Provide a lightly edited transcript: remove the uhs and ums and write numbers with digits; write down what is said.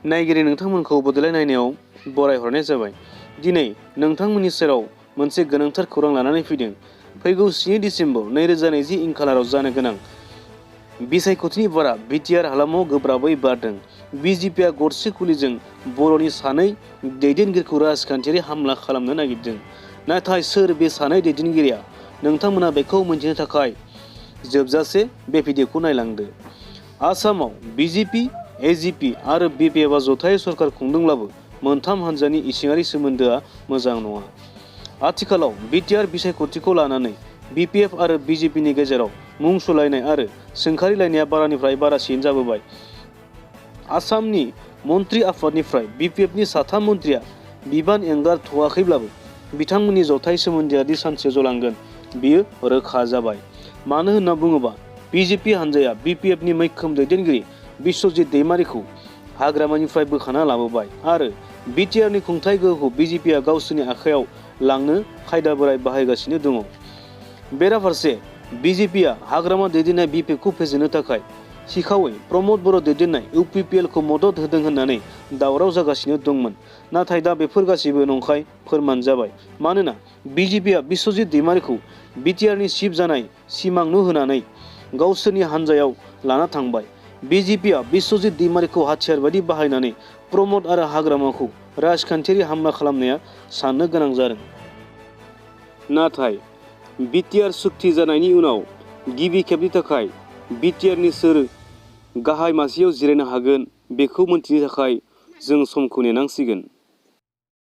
नायगिरि नोंथांमोनखौ बड'लेण्ड नायनायाव बरायहरनाय जाबाय। दिनै नोंथांमोननि सेराव मोनसे गोनांथार खौरां लानानै फैदों। फैगौ 7 डिसेम्बर 2020 इं खालाराव जानो गोनां बिसायख'थिनि बारा बिटिआर हालामाव गोब्राबै बारदों। बिजेपिआ गरसे खुलिजों बर'नि सानै दैदेनगिरिखौ राजखान्थियारि हामला खालामनो नागिरदों। नाथाय सोर बे सानै दैदेनगिरिया? नोंथांमोना बेखौ मिन्थिनो थाखाय जोबजासे बे भिडिअखौ नायलांदो। आसामाव बिजेपि, एजिपि आरो बिपिएफआ जथायै सरकार खुंदोंब्लाबो मोनथाम हान्जानि इसिङारि सोमोन्दोआ मोजां नङा। आथिखालाव बिटिआर बिसायख'थिखौ लानानै बिपिएफ आरो बिजेपिनि गेजेराव मुं सोलायनाय आरो सोंखारिलायनाया बारानिफ्राय बारासिन जाबोबाय। आसामनि मन्त्रि आफादनिफ्राय बिपिएफनि साथाम मन्थ्रिया बिबान एंगारथ'वाखैब्लाबो बिथांमोननि जथाय सोमोन्दोआदि सानसे जलांगोन बेयो रोखा जाबाय। मानो होनना बुङोबा बिजेपि हान्जाया बिपिएफनि मैखोम दैदेनगिरि बिश्वजित दैमारिखौ हाग्रामानिफ्राय बोखाना लाबोबाय आरो बिटिआरनि खुंथाय गोहोखौ बिजेपिआ गावसोरनि आखायाव लांनो खायदा बोराय बाहायगासिनो दङ। बेराफारसे बिजेपिआ हाग्रामा दैदेननाय बिपिएफखौ फेजेननो थाखाय सिखावै प्रमद बर' दैदेननाय इउपिपिएलखौ मदद होदों होननानै दावराव जागासिनो दंमोन। नाथाय दा बेफोर गासैबो नंखाय फोरमान जाबाय। मानोना बिजेपिआ बिश्वजित दैमारिखौ बिटिआरनि चिफ जानाय सिमां नुहोनानै गावसोरनि हान्जायाव लाना थांबाय। बिजेपिआ बिश्वजित दैमारिखौ हाथियार बायदि बाहायनानै प्रमद आरो हाग्रामाखौ राजखान्थियारि हामला खालामनाया साननो गोनां जादों। नाथाय बिटिआर सुक्ति जानायनि उनाव गिबि खेबनि थाखाय बिटिआरनि सोर गाहाय मासियाव जिरायनो हागोन बेखौ मिन्थिनो थाखाय जों समखौ नेनांसिगोन।